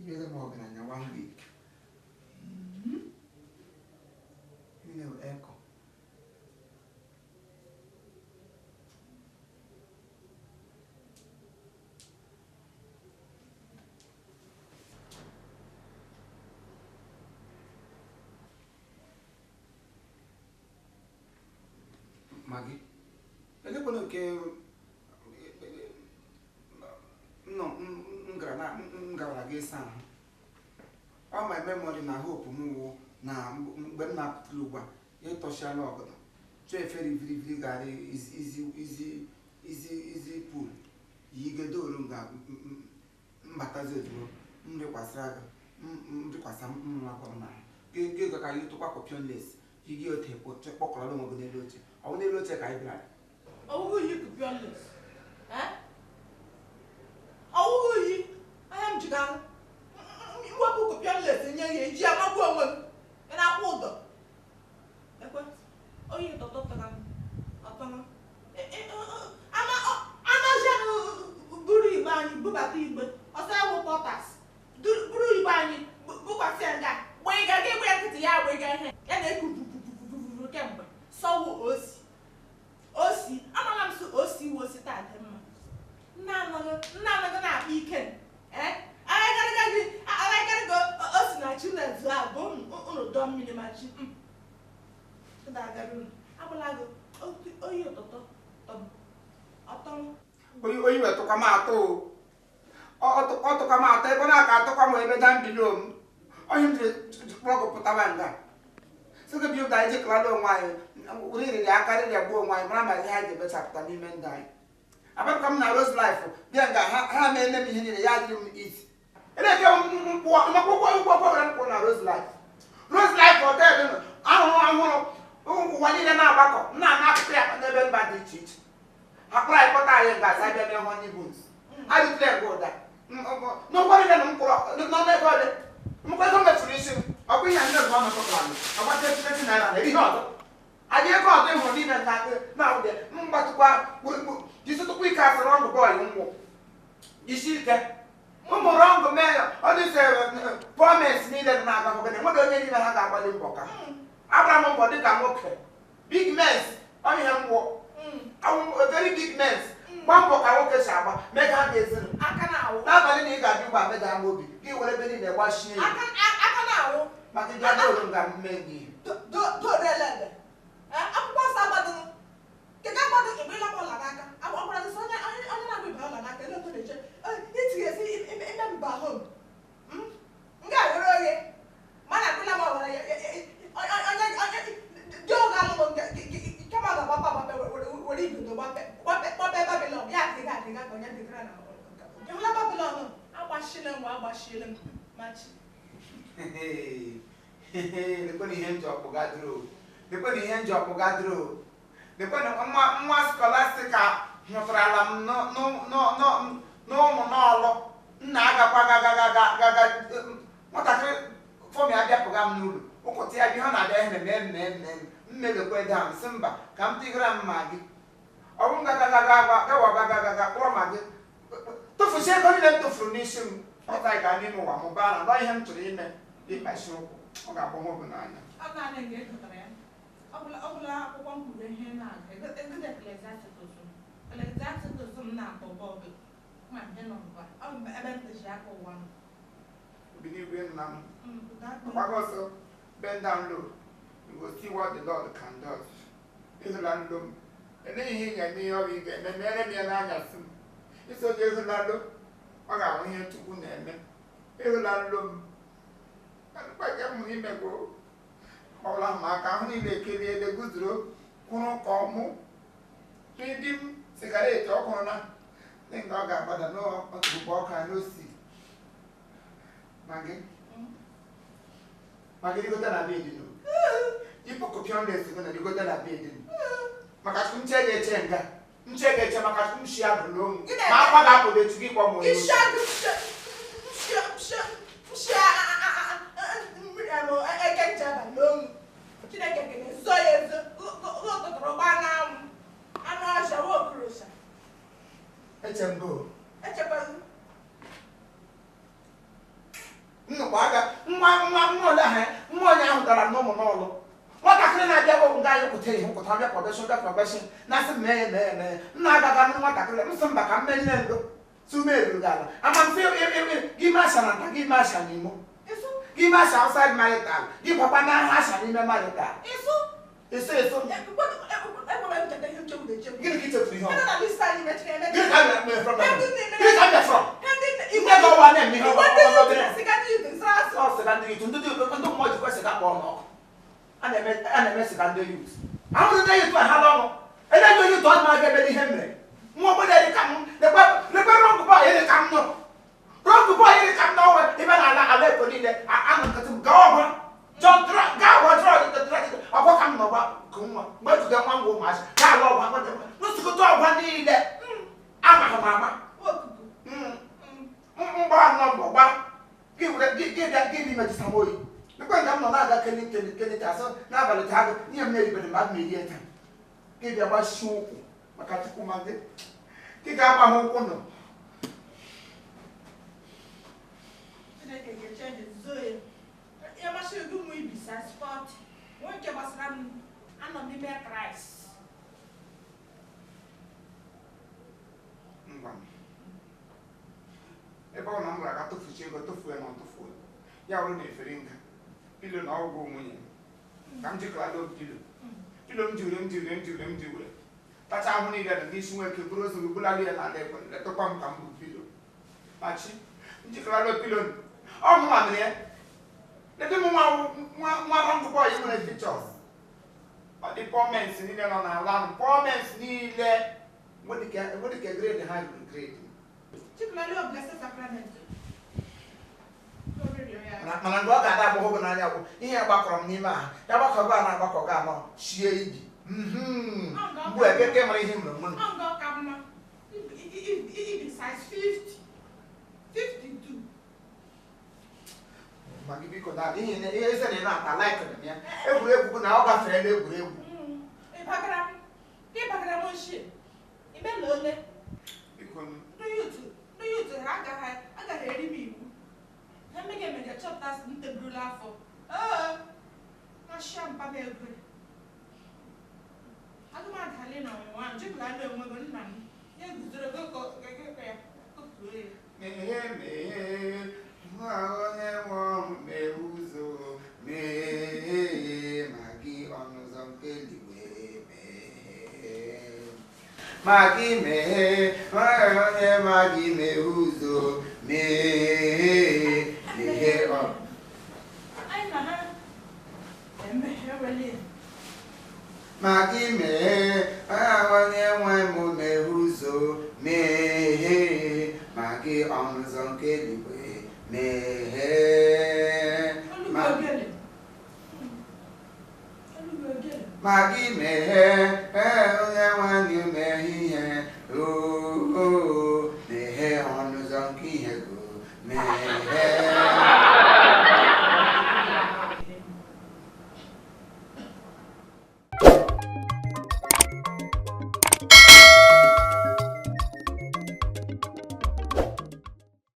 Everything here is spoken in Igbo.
Imere m ọgaranya one week. Niile bụ eko. Maggie, elekwana nke nọ m gara na m gawara gị ịsa ahụ. Ọ my memory na hope m wụ na mgbe m na-apụtara ugbu a ịtọchiala ọgọdọ chọọ efere viriviri gara izi pool yigedoru m ga mbatazi ozugbo m rịkwasịra gị m rịkwasa m akwa m n'ahụ gị ga ka gị tụkwa kọpịọnles gị ote kpọkọrọ onwe gị n'elu oche. Ọ bụ n'elu oche ka anyị bịara. Ọwụghị yi kọpịọnles ọwụghị yi anya m jiga mwepụ kọpịọnles nye ya eji amagbu onwe m ị na-akwụ ụdọ ekwe oyi tọtọ tara m ọtọrọ anazi buru igbe anyị bubata igbe ọsọ ewu pọtas buru igbe anyị bukwasị ya nga gbịga gị egbe ya nkịtị ya agbịga ihe ya na-eku vuvuvuvuvu kemgbe sọwụ osi osi amara m sị osi iwe osi taa dị mma nna anaghị na-akpa ike agharịgarịga osi na chi na-ezu abụ unu dọọ mmiri ma chi agbụla gị oyi ụtụtụ ọtọrọ oyi wetụkwa m atọ ọtụkwa m atọ ebe na-aka atụkwa m ebe dambilo m onye m jiri kpọrọ pụtaba nga sị gị bịa ụda anyị jikọrọla onwe anyị rịrịrị aka rịrịa gbuo onwe anyị mara ma ihe anyị ga-emechapụta n'ime ndụ anyị abakwa m na Rose Life bịa nga ha meele m ihe niile ya adịrị m izi eleke mkpụkwụkwọ ụgwọ gwara m kwụrụ na Rose Life Rose Life hotel nọ ahụrụ ọhụrụ ụwa niile na-agbakọ na-ana akụkọ ya n'ebe mba dị iche iche akpụrụ anyị kpọta anyị nga asa bịa mee honeymoons adịtụla nke ụda n'ụgwọ niile na m kwụrụ n'ọnụ ego ole mkpụrụ ego mefuru isi m ọkwa ihe ndị ọzọ nọkọtara m ọgbata etineti naira na ihe ọzọ adị ego ọzọ ịhụrụ n'ime na-awụdị mgbatụkwa jisitụkwa ike asị rọngụ bọọlụ nwụ isi ike ụmụ rọngụ mee ọ dịse pọmens niile dị na-aga nwoke na enweghị onye n'ime ha ga-agbalị mbọ ka agbara m mbọ dịka nwoke big mens ọ ihe ngwụ very big mens gba mbọ ka nwoke si agba mee ka ha ga-ezinu n'abalị na ị ga-abịa ugbo ameda ama obi gị were ebe niile gbachie ya maka ịbịa dooru m ga mme gị akwụkwọ nsọ agbadoro kedu agbado mgbe ịlakwa ụlọ n'aka agbara gị sị onye na-agba ibe ụlọ n'aka ele otu na-eche itighezi ime mba hom m ga-aghere oghe mana akwụla m ọbara onye dị oge alụlụ kama ọ ga-agbapụ agbape were igodo gbape Babilọn ya adịghị adịga ka onye dịgara na ịhụla Babilọn agbachile m agbachile m machi lekwana ihe njọ ọkpụgadoro lekwana ihe njọ ọkpụgadoro lekwana nwa skolastika hụtarala m n'ụmụ n'ọlụ nna agakwa gagagagaga nwatakịrị fọm ya bịapụga m n'ụlọ ụkọtụ ya bịa ha na-abịa ihe mee mee mee mmelekwe dam sị mba ka m tigara m ma gị ọ bụ gagagagaga kpọrọ ma gị tụfusie ego niile m tụfuru n'isi m ọta ga n'ime ụwa m baa na nọ ihe m chọrọ ime ịkpachi ụkwụ ọ ga-agba nwa bụ n'anya ọ bụla akwụkwọ mkpụrụ ihe na-aga obi n'igwe nna m gbago ọsọ bend down low you go see what the Lord can do. Ịhụla nlo m eleghị ihe ị ga-eme ihe ọ bụ ị ga-eme mere m ya n'anyasị m iso gị ịhụla nlo ọ ga-ahụ ihe Chukwu na-eme ịhụla nlo m alụkwa m hụrụ imego ọbụla m aka ahụ niile ekeriele guzoro kwụrụ ka ọmụ ndị m sigareti ọkụrụ na ndị nga ọ ga-agbada n'ọtụgbọ ọka n'osi ma gị rigote na bed nụ yipụ kọpịọnles gị na rigote na bed nụ maka chukwu nche ga-eche nga nche ga-eche maka chukwu nshi abụ n'onwu ma akwa ga-apụdo echi gị kwa m onye eche mbụ Nnukwu aka nwa nwa nwa ole ha nwa onye ahụ dara n'ụmụ n'ụlọ. Nwatakịrị na-abịa bụ nga anyị kwute ihe nkwụta bịa prọbeshọn bịa prọbeshọn na-asị m mee mee mee m na-agaga m nwatakịrị m sị mba ka m menye ndo tume eruru gị ala ama m sị gị mee asha na nta gị mee asha n'imo gị mee asha outside marital gị gwakwa na aha asha n'ime marital ịsụ ịsụ gịnị ka i chefuru ihe ọ gịnị ka m mere from gịnị ka m mere from nne gị ọwa na-eme ihe ọwa ọ sịga ndị yutu ndị mmụọ jikwa sịga kpọọ n'ọkụ a na-eme sịga ndị yut ahụrụ ndị yut a ha n'ọnụ ele ndị yut ọ dị aga ebe ihe mere nwa obodo dị ka m lekwe rọng bọị dị ka m nọ rọng bọị dị ka m n'ọnwa ebe na ala ala eko niile anọ nkịtị m gaa ọgwa jọn gaa ọgwa ọgwa ka m nọgwa ka nwa mgbe etuga nwa ngwa ụmụazị gaa ala ọgwa nsukọta ọgwa niile amaghị m ama mgba anọ mgbe gba gị were gị bịa gị n'ime jisa m oyi lekwe nga m nọ na-aga keli keli keli ka asọ n'abalị taa gị ihe m na-eribere m aga m eri taa gị bịa gbasie ụkwụ maka chukwu ma gị gị ga-agba ha ụkwụ nọ Chineke ga-echenji zoo ya. Ya masịrị gị ụmụ ibi size 40. Nwe nke gbasara m anọ m n'ime Kraịst. Ngwa ebe ọ na m gara aga tụfuchi ego tụfuo ya na ọtụfuo ya wụrụ na efere nga pilo na ọgwụ nwunye m ka m jikọrọ pilo pilo m jiwere m jiwere m jiwere m jiwere tacha ahụ niile dị n'isi nwoke bụrụ ozu gị bụladị ya n'ala ekwe letụkwa m ka m bụ pilo machi m jikọrọ pilo ọ mụnwa mere ya leta m nwa nwa rọng bọyị nwere fichọs ọ dị pọmens niile nọ n'ala ahụ pọmens niile nwedị ka gredi ha ruru gredi Chikulali o blessed sacrament. Mana mgbe ọ ga-ada agbọghọ gị n'anya bụ ihe gbakọrọ m n'ime ahụ ya gbakọ gị na agbakọ gị anọ shie ibi mgbe ekeke mara ihe mere mụ Ọ nga ka mma. Ibi size 50. 52. Ma gị biko na ihe ihe eze na ị na-ata laik m ya egwuregwu bụ na ọ gafere egwuregwu Ịbagara m ịbagara m ochie. Imela ole? Biko Ndị yutu ndị yutu ha agaghị eri m iwu. Ha emeghe emeghe chọpụta sị m teburula afọ. Ee, mashia mpa m ego. Agụmadali na ọnwụnwa jupụta ndị onwe gị nna m. Ya guzoro gị ya kụtuo ya. Meghe meghe nwa onye nwe ọrụ meghe ụzọ meghee ma gị ọnụ ụzọ nke eluigwe meghee ma gị meghee nwa onye ma gị meghe ụzọ meghee meghee ọ Anyị na ha emeghewele ya. Ma gị meghee onye nwe m meghe ụzọ meghee ma gị ọnụ ụzọ nke eluigwe meghee Olu ma gị ogele. Olu gị ogele. Ma gị meghee ee onye nwe anyị meghe ihe oo meghee ọnụ ụzọ nke ihe go meghee.